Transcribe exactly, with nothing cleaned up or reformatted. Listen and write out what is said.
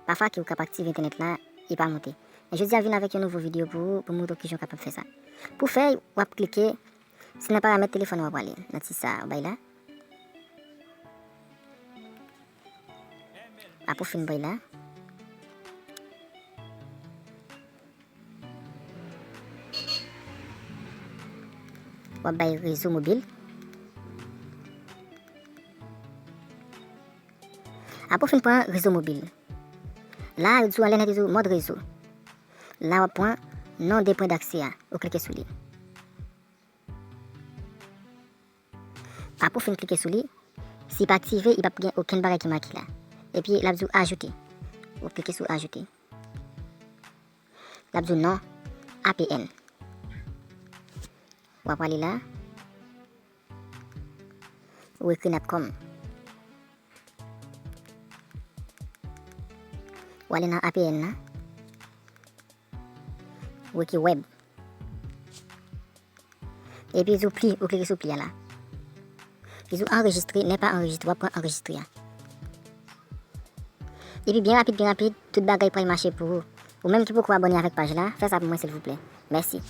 Pafwa ke ou k ap aktive entènèt la, e pa monte. Men jodi a vin avèk yon nouvo videyo pou ou, pou m montre w kijan w kapab fè sa. Pou fè, w ap klike, se nan paramèt telefòn w ap prale, nan ti sa a, w bay la. Apre w fin bay la, w ap bay rezo mobil. Apre w fin pran rezo mobil. La, yo di w anlè nèt, yo di w mòd rezo. La, w ap pran non de pwen daksè a. Ou klike sou li. Apre w fin klike sou li, si pa aktive, li p ap gen okenn bagay ki make la. Epi, l ap di w ajoute. Ou klike sou ajoute. L ap di w non, A P N. W ap prale la. Ou ekri natcom. Ou ale nan A P N nan. Ou ekri web. Epi di w pli, ou klike sou pli a la. Li di w anrejistre, n'est pas enregistré, w ap pran anrejistre a. Epi byen rapid, byen rapid, tout bagay pral mache pou ou. Ou menm ki poko abòne avèk paj la, fè sa pou mwen silvouplè. Mèsi.